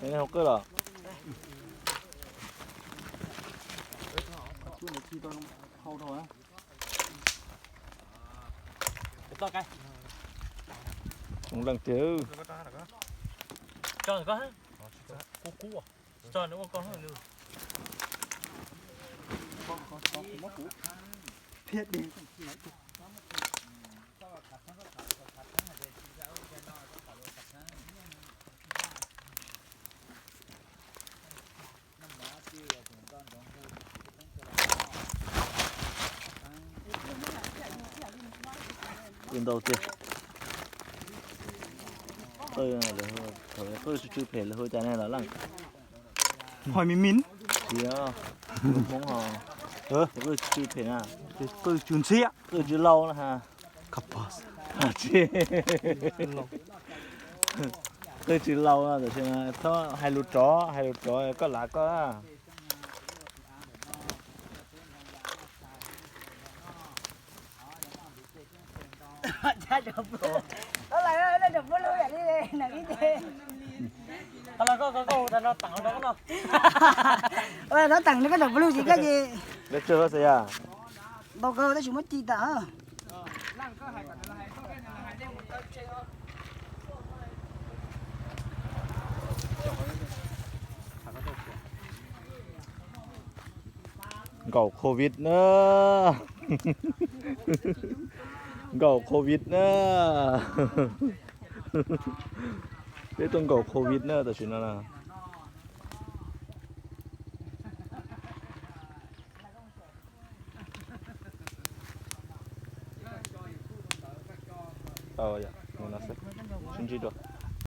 Hauv qwj los. Leej tiag. Pw ntau tiag. Qwj, thaum qwj tsw tsw phem lawv hu cas ne los leej? Hoi min min. Tsis, Hmoob ho, qwj tsw tsw phem na. Qwj tsw ntxhiab. Qwj tsw lau na ha. Qwj tsw lau no, tam sis txhob hais lus rov, hais lus rov koj lav koj. Rov teem koj cov plu tsis koj ces. Lawv tsawg xwb yam. Ntau kawg tab sis muab ci tas. Nkaum covid na. Nkaum covid na. Peb tuaj nkaum covid na tam sim no na. Tau, sib ntsib dua.